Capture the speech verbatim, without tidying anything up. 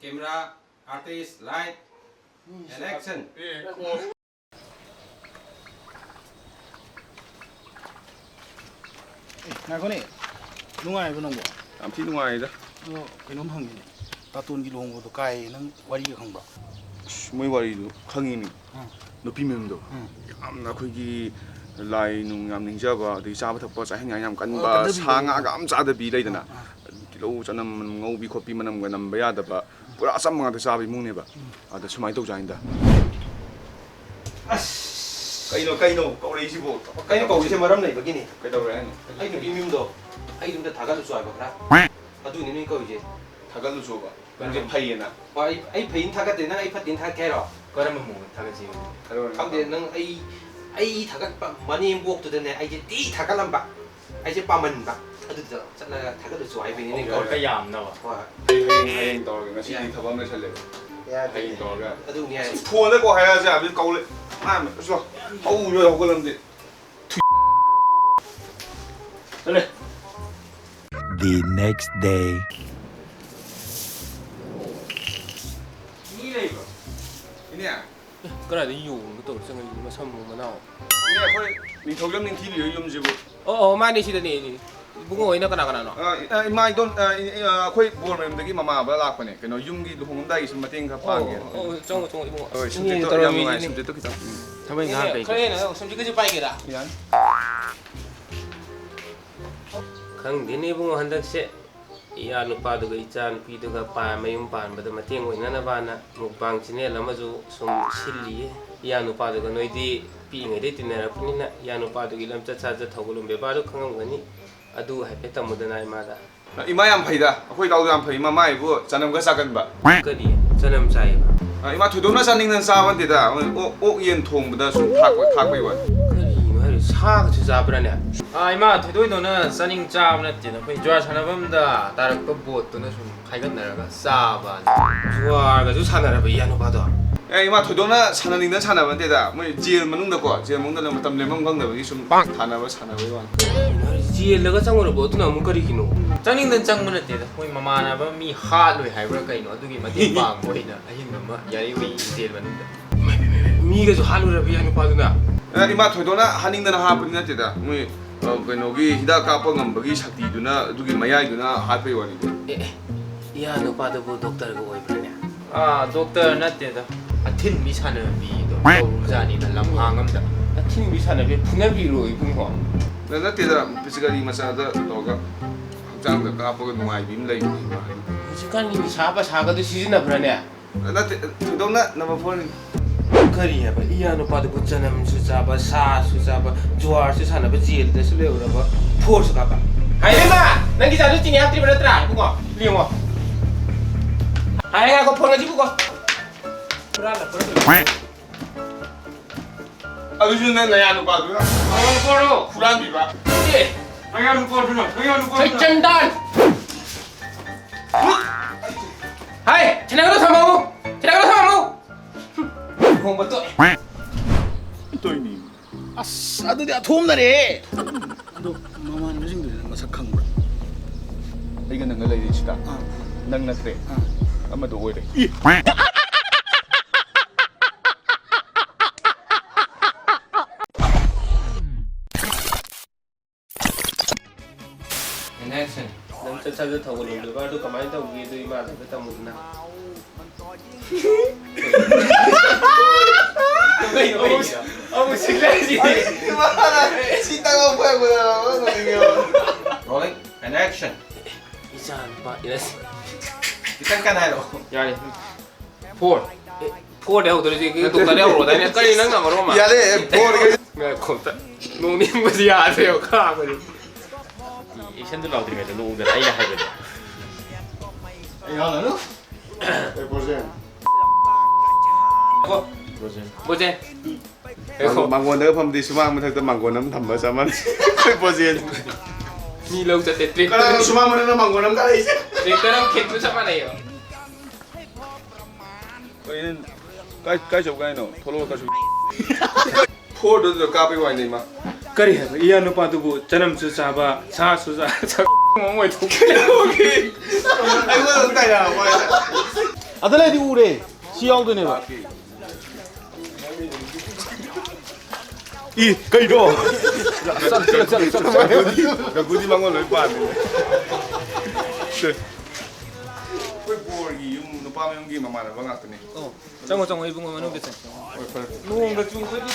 Camera, artist, light, and action. ꯉꯥꯏꯈꯣꯅꯦ, ꯅꯨꯡꯉꯥꯏꯔꯤꯕꯣ ꯅꯪꯕꯣ? ꯌꯥꯝ ꯊꯤ ꯅꯨꯡꯉꯥꯏꯗ꯫ ꯑꯗꯣ ꯀꯩꯅꯣꯝ ꯍꯪꯒꯦꯅꯦ, ꯇꯥꯇꯣꯟꯒꯤ ꯂꯨꯍꯣꯡꯕꯗꯣ ꯀꯥꯏ, ꯅꯪ ꯋꯥꯔꯤꯒ ꯈꯪꯕ꯭ꯔꯣ? ꯑꯁ, ꯃꯣꯏ ꯋꯥꯔꯤꯗꯨ ꯈꯪꯉꯤꯅꯤ꯫ ꯎꯝ. ꯅꯨꯄꯤ ꯃꯌꯨꯝꯗꯣ ꯎꯝ. ꯌꯥꯝꯅ ꯑꯩꯈꯣꯏꯒꯤ ꯂꯥꯏ ꯅꯨꯡ ꯌꯥꯝ ꯅꯤꯡꯖꯕ, ꯑꯗꯩ ꯆꯥꯕ ꯊꯛꯄ ꯆꯥꯛꯍꯦꯟ ꯉꯥꯏ ꯌꯥꯝ ꯀꯟꯕ, ꯀꯟꯗꯕꯤ ꯁꯥ ꯃꯌꯨꯝꯗꯣ. ꯉꯥꯒ ꯑꯝ ꯆꯥꯗꯕꯤ ꯂꯩꯗꯅ, ꯑꯥ. ꯇꯤꯜꯍꯧ ꯆꯅꯝ ꯉꯧꯕꯤ ꯈꯣꯠꯄꯤ ꯃꯅꯝꯒ ꯅꯝꯕ ꯌꯥꯗꯕ, ꯄꯨꯔꯥ ꯑꯆꯝꯕ ꯉꯥꯛꯇ ꯆꯥꯕ ꯏꯃꯨꯡꯅꯦꯕ꯫ ꯑꯗ ꯁꯨꯃꯥꯏꯅ ꯇꯧꯖꯥꯠꯅꯤꯗ꯫ ꯑꯁ, ꯀꯩꯅꯣ ꯀꯩꯅꯣ ꯀꯧꯔꯛꯏꯁꯤꯕꯣ? ꯀꯩꯅꯣ ꯀꯧꯔꯤꯁꯦ ꯃꯔꯝ ꯂꯩꯕꯒꯤꯅꯤ. ꯀꯩꯗꯧꯔꯦ ꯍꯥꯏꯅꯣ? ꯑꯩ ꯅꯨꯄꯤ ꯃꯌꯨꯝꯗꯣ ꯑꯩ ꯌꯨꯝꯗ ꯊꯥꯒꯠꯂꯨꯆꯣ ꯍꯥꯏꯕ ꯈꯔ, ꯑꯗꯨꯅꯤ ꯅꯣꯏ ꯀꯧꯔꯤꯁꯦ. ꯊꯥꯒꯠꯂꯨꯆꯣꯕ? ꯅꯪꯁꯦ ꯐꯩꯌꯦꯅ. ꯍꯣꯏ, ꯑꯩ ꯑꯩ ꯐꯩꯅ ꯊꯥꯒꯠꯇꯦ, ꯅꯪ ꯑꯩ ꯐꯠꯇꯦꯅ ꯊꯥꯒꯠꯀꯦ ꯍꯥꯏꯔꯣ? ꯀꯔꯝꯕ ꯃꯑꯣꯡꯗ ꯊꯥꯒꯠꯁꯤ? ꯀꯩꯗꯧꯔꯦ? ꯈꯪꯗꯦ, ꯅꯪ ꯑꯩ ꯑꯩ ꯊꯥꯒꯠꯄ ꯃꯅꯦꯝꯕꯣꯛꯇꯨꯗꯅꯦ ꯑꯩꯁꯦ ꯇꯤ ꯊꯥꯒꯠꯂꯝꯕ, ꯑꯩꯁꯦ ꯄꯥꯝꯃꯟꯕ, ꯑꯗꯨꯗ ꯆꯠꯂꯒ ꯊꯥꯒꯠꯂꯨꯆꯣ ꯍꯥꯏꯕꯅꯤ ꯅꯣꯏ ꯈꯔ ꯀꯧꯔꯤꯁꯦ. ꯌꯥꯝꯅꯕ. ꯍꯣꯏ. ꯑꯩ ꯍꯌꯦꯡ ꯍꯌꯦꯡ ꯇꯧꯔꯒꯦ, ꯉꯁꯤꯗꯤ ꯌꯥꯏ. ꯊꯕꯛ ꯑꯃ ꯂꯩꯁꯜꯂꯦ꯫ ꯌꯥꯗꯦ. ꯍꯌꯦꯡ ꯇꯧꯔꯒ. ꯑꯗꯨꯅꯤ ꯍꯥꯏ. ꯐꯣꯟꯗ ꯀꯣ ꯍꯥꯏꯔꯛꯑꯁꯦ ꯍꯥꯏꯕꯗꯤ ꯀꯧꯔꯦ꯫ ꯃꯥ ꯍꯧ ꯍꯧꯒꯠꯂꯝꯗꯦ꯫ ꯆꯠꯂꯦ. The next day. ꯃꯤ ꯂꯩꯕ꯭ꯔꯣ? ꯏꯅꯦ꯫ ꯀꯗꯥꯏꯗ ꯌꯣꯡꯅꯣ ꯇꯧꯔ ꯆꯪꯉꯛꯏꯁꯦ, ꯃꯁꯝ ꯃꯅꯥꯎ? ꯏꯅꯦ, ꯑꯩꯈꯣꯏ ꯅꯤꯡꯊꯧꯖꯝ ꯅꯤꯡꯊꯤꯕꯤ ꯍꯣꯏ ꯌꯨꯝꯁꯤꯕꯨ? ꯑꯣ ꯑꯣ, ꯃꯥꯅꯦ, ꯁꯤꯗꯅꯦ꯫ ꯏꯕꯨꯡꯉꯣ ꯍꯣꯏꯅ ꯀꯅꯥ ꯀꯅꯥꯅꯣ? ꯑ, ꯑ, ꯏꯃꯥ ꯏꯗꯣꯝ, ꯑ, ꯏ- ꯑ, ꯑꯩꯈꯣꯏ ꯕꯣꯔ ꯃꯌꯨꯝꯗꯒꯤ ꯃꯃꯥ ꯕꯕꯥ ꯂꯥꯛꯄꯅꯦ, ꯀꯩꯅꯣ, ꯌꯨꯝꯒꯤ ꯂꯨꯍꯣꯡꯉꯝꯗꯥꯏꯒꯤ ꯁꯨꯝ ꯃꯇꯦꯡ ꯈꯔ ꯄꯥꯡꯒꯦ꯫ ꯑꯣ, ꯆꯪꯉꯣ ꯆꯪꯉꯣ, ꯏꯕꯨꯡꯉꯣ꯫ ꯍꯣꯏ, ꯏꯅꯦꯅ ꯁꯨꯝꯆꯤꯠꯇꯣ ꯌꯥꯝ ꯇꯧꯔꯝꯃꯤꯁꯤꯅꯦ꯫ ꯅꯨꯡꯉꯥꯏ, ꯁꯨꯝꯆꯤꯠꯇꯣ ꯈꯤꯇꯪ꯫ ꯎꯝ. ꯏꯅꯦ, ꯈꯔ ꯍꯦꯟꯅ ꯁꯨꯝꯆꯤꯠꯀꯁꯦ ꯄꯥꯏꯒꯦꯔꯥ? ꯌꯥꯅꯤ꯫ ꯈꯪꯗꯦꯅꯦ ꯏꯕꯨꯡꯉꯣ, ꯍꯟꯗꯛꯁꯦ ꯏꯌꯥ ꯅꯨꯄꯥꯗꯨꯒ ꯏꯆꯥ ꯅꯨꯄꯤꯗꯨꯒ ꯄꯥ- ꯃꯌꯨꯝ ꯄꯥꯟꯕꯗ ꯃꯇꯦꯡ ꯑꯣꯏꯅꯅꯕꯅ ꯃꯨꯛꯕꯥꯡ ꯆꯦꯅꯦꯜ ꯑꯃꯁꯨ ꯁꯨꯝ ꯁꯤꯜꯂꯤꯌꯦ꯫ ꯏꯌꯥ ꯅꯨꯄꯥꯗꯨꯒ ꯅꯣꯏꯗꯤ ꯄꯤꯛꯏꯉꯩꯗꯩ ꯇꯤꯟꯅꯔꯛꯄꯅꯤꯅ ꯏꯌꯥ ꯅꯨꯄꯥꯗꯨꯒꯤ ꯂꯝꯆꯠ ꯁꯥꯖꯠ ꯊꯧꯒꯜꯂꯣꯟ ꯕꯦꯕꯥꯔꯗꯨ ꯈꯪꯉꯝꯒꯅꯤ꯫ ꯑꯗꯨ ꯍꯥꯏꯐꯦꯠ ꯇꯝꯃꯨꯗꯅ ꯏꯃꯥꯗ꯫ ꯏꯃꯥ ꯌꯥꯝ ꯐꯩꯗ, ꯑꯩꯈꯣꯏ ꯏꯇꯥꯎꯗꯣ ꯌꯥꯝ ꯐꯩ, ꯏꯃꯥ ꯃꯥꯏꯕꯨ ꯆꯅꯝ ꯈꯔ ꯆꯥꯒꯟꯕ꯫ ꯀꯔꯤ? ꯆꯅꯝ ꯆꯥꯏꯌꯦꯕ? ꯑ, ꯏꯃꯥ ꯊꯣꯏꯗꯣꯛꯅ ꯆꯥꯅꯤꯡꯗꯅ ꯆꯥꯕ ꯅꯠꯇꯦꯗ, ꯑꯣꯛ, ꯑꯣꯛ ꯌꯦꯟ ꯊꯣꯡꯕꯗ ꯁꯨꯝ ꯊꯥꯛꯄ, ꯊꯥꯛꯄꯩ ꯋꯥꯅꯤ꯫ ꯀꯔꯤꯅꯣ ꯍꯥꯏꯔꯤꯕ? ꯁꯥꯒꯁꯨ ꯆꯥꯕ꯭ꯔꯥꯅꯦ? ꯑꯥ, ꯏꯃꯥ ꯊꯣꯏꯗꯣꯏꯗꯧꯅ ꯆꯥꯅꯤꯡ ꯆꯥꯕ ꯅꯠꯇꯦꯗ, ꯑꯩꯈꯣꯏ ꯖꯨꯋꯥꯔ ꯁꯥꯟꯅꯐꯝꯗ ꯇꯥꯔꯛꯄ ꯕꯣꯠꯇꯨꯅ ꯁꯨꯝ ꯈꯥꯏꯒꯠꯅꯔꯒ ꯆꯥꯕ꯫ ꯖꯨꯋꯥꯔꯒꯁꯨ ꯁꯥꯟꯅꯔꯕ ꯏꯌꯥ ꯅꯨꯄꯥꯗꯣ? ꯑꯦ, ꯏꯃꯥ ꯊꯣꯏꯗꯣꯛꯅ ꯁꯥꯟꯅꯅꯤꯡꯗꯅ ꯁꯥꯟꯅꯕ ꯅꯠꯇꯦꯗ, ꯃꯣꯏ ꯖꯦꯜ ꯃꯅꯨꯡꯗꯀꯣ, ꯖꯦꯜ ꯃꯅꯨꯡꯗ ꯃꯇꯝ ꯂꯦꯟꯐꯝ ꯈꯪꯗꯕꯒꯤ ꯁꯨꯝ ꯁꯥꯟꯅꯕ ꯁꯥꯟꯅꯕꯩ ꯋꯥꯅꯤ꯫ ꯀꯔꯤꯅꯣ ꯍꯥꯏꯔꯤꯁꯦ? ꯖꯦꯜꯗꯒ ꯆꯪꯉꯨꯔꯕꯣ? ꯑꯗꯨꯅ ꯑꯃꯨꯛ ꯀꯔꯤꯒꯤꯅꯣ? ꯆꯪꯅꯤꯡꯗꯅ ꯆꯪꯕ ꯅꯠꯇꯦꯗ, ꯃꯣꯏ ꯃꯃꯥꯟꯅꯕ ꯃꯤ ꯍꯥꯠꯂꯣꯏ ꯍꯥꯏꯕ꯭ꯔꯥ ꯀꯩꯅꯣ, ꯑꯗꯨꯒꯤ ꯃꯇꯦꯡ ꯄꯥꯡꯕ ꯑꯣꯏꯅ ꯑꯍꯤꯡ ꯑꯃ ꯌꯥꯏꯔꯤꯄꯣꯛꯏ ꯖꯦꯜ ꯃꯅꯨꯡꯗ꯫ ꯃꯤꯒꯁꯨ ꯍꯥꯠꯂꯨꯔꯕ ꯌꯥ ꯅꯨꯄꯥꯗꯨꯅ? ꯑ, ꯏꯃꯥ ꯊꯣꯏꯗꯣꯛꯅ ꯍꯥꯠꯅꯤꯡꯗꯅ ꯍꯥꯠꯄꯗꯤ ꯅꯠꯇꯦꯗ, ꯃꯣꯏ, ꯑ, ꯀꯩꯅꯣꯒꯤ ꯍꯤꯗꯥꯛ ꯀꯥꯞꯄ ꯉꯝꯕꯒꯤ ꯁꯛꯇꯤꯗꯨꯅ, ꯑꯗꯨꯒꯤ ꯃꯌꯥꯏꯗꯨꯅ ꯍꯥꯠꯄꯩ ꯋꯥꯅꯤꯗ꯫ ꯑꯦ, ꯑꯦ, ꯏꯌꯥ ꯅꯨꯄꯥꯗꯨꯕꯨ ꯗꯣꯛꯇꯔꯒ ꯑꯣꯏꯕ꯭ꯔꯥꯅꯦ? ꯑꯥ, ꯗꯣꯛꯇꯔ ꯅꯠꯇꯦꯗ, ꯑꯊꯤꯟꯕꯤ ꯁꯥꯟꯅꯕꯤꯗꯣ ꯇꯧꯔꯨꯖꯥꯠꯅꯤꯗ ꯂꯝꯍꯥꯡ ꯑꯝꯗ꯫ ꯑꯊꯤꯟꯕꯤ ꯁꯥꯟꯅꯕꯤ ꯐꯨꯅꯕꯤꯔꯣ ꯏꯕꯨꯡꯉꯣ? ꯅ-, ꯅꯠꯇꯦꯗ, ꯄꯤꯆꯀꯥꯔꯤ ꯃꯆꯥꯗ ꯇꯧꯔꯒ ꯍꯛꯆꯥꯡꯗ ꯀꯥꯞꯄꯒ ꯅꯨꯡꯉꯥꯏꯕꯤ ꯑꯃ ꯂꯩꯕꯅꯤ ꯃꯥ꯫ ꯍꯧꯖꯤꯛꯀꯥꯟꯒꯤ ꯅꯤꯁꯥ ꯄꯁꯥꯒꯗꯨ ꯁꯤꯖꯤꯟꯅꯕ꯭ꯔꯥꯅꯦ? ꯅꯠꯇꯦ, ꯊꯣꯏꯗꯣꯛꯅ ꯅꯝꯕꯔ ꯐꯣꯔꯅꯤ꯫ ꯀꯔꯤ ꯍꯥꯏꯕ? ꯏꯌꯥ ꯅꯨꯄꯥꯗꯨꯕꯨ ꯆꯅꯝꯁꯨ ꯆꯥꯕ, ꯁꯥꯁꯨ ꯆꯥꯕ, ꯖꯨꯋꯥꯔꯁꯨ ꯁꯥꯟꯅꯕ, ꯖꯦꯜꯗꯁꯨ ꯂꯩꯔꯨꯔꯕ, ꯐꯣꯔꯁꯨ ꯀꯥꯞꯄ꯫ ꯍꯥꯏꯕꯦꯝꯃ, ꯅꯪꯒꯤ ꯆꯥꯗꯨ ꯆꯤꯅꯤ ꯍꯥꯞꯇ꯭ꯔꯤꯕ ꯅꯠꯇ꯭ꯔꯥ? ꯏꯕꯨꯡꯉꯣ, ꯌꯦꯡꯉꯣ꯫ ꯍꯥꯏ, ꯉꯥꯏꯈꯣ, ꯐꯣꯟ ꯑꯁꯤꯕꯨꯀꯣ꯫ ꯍꯨꯔꯥꯜꯂꯛꯄ꯭ꯔꯥ ꯀꯩꯅꯣ? ꯑꯗꯨꯁꯨ ꯅꯪ ꯅꯌꯥ ꯅꯨꯄꯥꯗꯨꯅ ꯅꯌꯥ ꯅꯨꯄꯥꯔꯣ? ꯍꯨꯔꯥꯟꯕꯤꯕ꯫ ꯑꯦ! ꯅꯌꯥ ꯅꯨꯄꯥꯗꯨꯅ, ꯅꯌꯥ ꯅꯨꯄꯥꯗꯨꯅ꯫ ꯁꯩꯆꯟꯗꯥꯟ! ꯍꯥꯏ! ꯊꯤꯅꯒꯅꯨ, ꯊꯝꯃꯣ! ꯊꯤꯅꯒꯅꯨ, ꯊꯝꯃꯣ! ꯂꯨꯍꯣꯡꯕ ꯇꯣꯛꯑꯦ꯫ ꯇꯣꯏꯅꯤ꯫ ꯑꯁ, ꯑꯗꯨꯗꯤ ꯑꯊꯣꯝꯅꯔꯦ꯫ ꯑꯗꯣ ꯃꯃꯥꯟꯅꯕꯁꯤꯡꯗꯨꯗꯤ ꯅꯪ ꯃꯁꯛ ꯈꯪꯕ꯭ꯔꯥ? ꯑꯩꯒ ꯅꯪꯒ ꯂꯩꯔꯤꯁꯤꯗ ꯑꯥ꯫ ꯅꯪ ꯅꯠꯇ꯭ꯔꯦ꯫ ꯑꯥ꯫ ꯑꯃꯗꯣ ꯑꯣꯏꯔꯦ꯫ ꯏ! And action. ꯅꯪ ꯆꯠ ꯆꯠ ꯊꯧꯒꯠꯂꯣ, ꯗꯔꯀꯥꯔꯗꯣ ꯀꯃꯥꯏꯅ ꯇꯧꯒꯦꯗꯣ ꯏꯃꯥꯗ ꯍꯥꯏꯐꯦꯠ ꯇꯝꯃꯨꯗꯅ꯫ ꯀꯩꯅꯣ, ꯀꯩꯅꯣ? ꯑꯃꯨꯛ ꯁꯤꯜꯂꯛꯏꯁꯤꯗꯤ꯫ ꯏꯃꯥꯅ ꯁꯤ ꯇꯥꯛꯂꯛꯄ ꯍꯥꯏꯕꯗ ꯅꯣꯛꯅꯤꯡꯉꯦꯕ꯫ Rolling and action. ꯏꯆꯥ ꯅꯨꯄꯥ ꯏꯔꯁ꯫ ꯈꯤꯇꯪ ꯀꯟꯅ ꯍꯥꯏꯔꯛꯑꯣ꯫ ꯌꯥꯔꯦ꯫ ꯐꯣꯔ꯫ ꯑꯦ, ꯐꯣꯔꯗ ꯍꯧꯗꯣꯔꯤꯁꯦ ꯗꯣꯛꯇꯔꯗ ꯍꯧꯔꯣꯗꯥꯏꯅꯦ? ꯀꯔꯤ ꯅꯪꯅ ꯃꯔꯣꯟ ꯑꯃ? ꯌꯥꯔꯦ, ꯐꯣꯔ꯫ ꯉꯥꯏꯈꯣ ꯑꯝꯇ꯫ ꯅꯣꯛꯅꯤꯡꯕꯁꯤ ꯌꯥꯗ꯭ꯔꯦꯕ, ꯈꯥꯡꯕꯁꯦ꯫ ꯑꯦꯛꯁꯟꯗꯨ ꯂꯥꯎꯗ꯭ꯔꯤꯉꯩꯗ ꯅꯣꯛꯎꯗꯅ ꯑꯩꯅ ꯍꯥꯏꯕꯗꯣ꯫ ꯑꯩ ꯍꯥꯟꯅ ꯑꯗꯨꯝ꯫ ꯑꯦ, ꯄ꯭ꯔꯣꯖꯦꯟ꯫ ꯀꯣ꯫ ꯄ꯭ꯔꯣꯖꯦꯟ꯫ ꯄ꯭ꯔꯣꯖꯦꯟ꯫ ꯃꯥꯡꯒꯣꯟ-, ꯃꯥꯡꯒꯣꯟꯗꯒ ꯐꯝꯗꯤ ꯁꯨꯃꯥꯡ ꯃꯊꯛꯇ ꯃꯥꯡꯒꯣꯟ ꯑꯃ ꯊꯝꯕ ꯆꯞ ꯃꯥꯟꯅꯩ꯫ ꯑꯩꯈꯣꯏ ꯄ꯭ꯔꯣꯖꯦꯟ꯫ ꯃꯤ ꯂꯧ ꯆꯠꯇꯦ, ꯇ꯭ꯔꯦꯛꯇꯔ꯫ ꯀꯅꯥꯅꯣ ꯁꯨꯃꯥꯡ ꯃꯊꯛꯇ ꯃꯥꯡꯒꯣꯟ ꯑꯃ ꯊꯥꯔꯛꯏꯁꯦ? ꯇ꯭ꯔꯦꯛꯇꯔ ꯑꯃ ꯈꯤꯟꯕ ꯆꯞ ꯃꯥꯟꯅꯩꯌꯦꯕ꯫ ꯀꯩꯅꯣ? ꯀꯥꯏ, ꯀꯥꯏ ꯆꯧꯒꯦ ꯍꯥꯏꯅꯣ? ꯊꯣꯛꯂꯛꯑꯣ ꯀꯩꯁꯨ꯫ ꯐꯣꯔꯗꯨꯗ ꯀꯥꯞꯄꯩ ꯋꯥꯅꯤ ꯃꯥ꯫ ꯀꯔꯤ ꯍꯥꯏꯕ? ꯏꯌꯥ ꯅꯨꯄꯥꯗꯨꯕꯨ ꯆꯅꯝꯁꯨ ꯆꯥꯕ, ꯁꯥꯁꯨ ꯆꯥ-, ꯆꯥ-, ꯑꯗ ꯂꯩꯗꯤ ꯎꯔꯦ꯫ ꯁꯤ ꯌꯥꯎꯗꯣꯏꯅꯦꯕ꯫ ꯏ, ꯀꯩꯅꯣ? ꯆꯠꯂꯨ, ꯆꯠꯂꯨ, ꯆꯠꯂꯨ, ꯆꯠꯂꯨ, ꯆꯠꯂꯨ꯫ ꯒꯒꯨꯗꯤ ꯃꯉꯣꯟ ꯂꯣꯏ ꯄꯥꯝꯃꯤꯅꯦ꯫ ꯁꯦ꯫ ꯑꯩꯈꯣꯏ ꯕꯣꯔꯒꯤ ꯌꯨꯝ ꯅꯨꯄꯥ ꯃꯌꯨꯝꯒꯤ ꯃꯃꯥꯟꯅꯕ ꯉꯥꯛꯇꯅꯦ꯫ ꯑꯣ, ꯆꯪꯉꯣ, ꯆꯪꯉꯣ, ꯏꯕꯨꯡꯉꯣ, ꯃꯅꯨꯡꯗ ꯆꯪꯉꯣ꯫ ꯍꯣꯏ, ꯐꯔꯦ꯫ ꯅꯣꯡꯒ ꯆꯨꯕꯒꯤ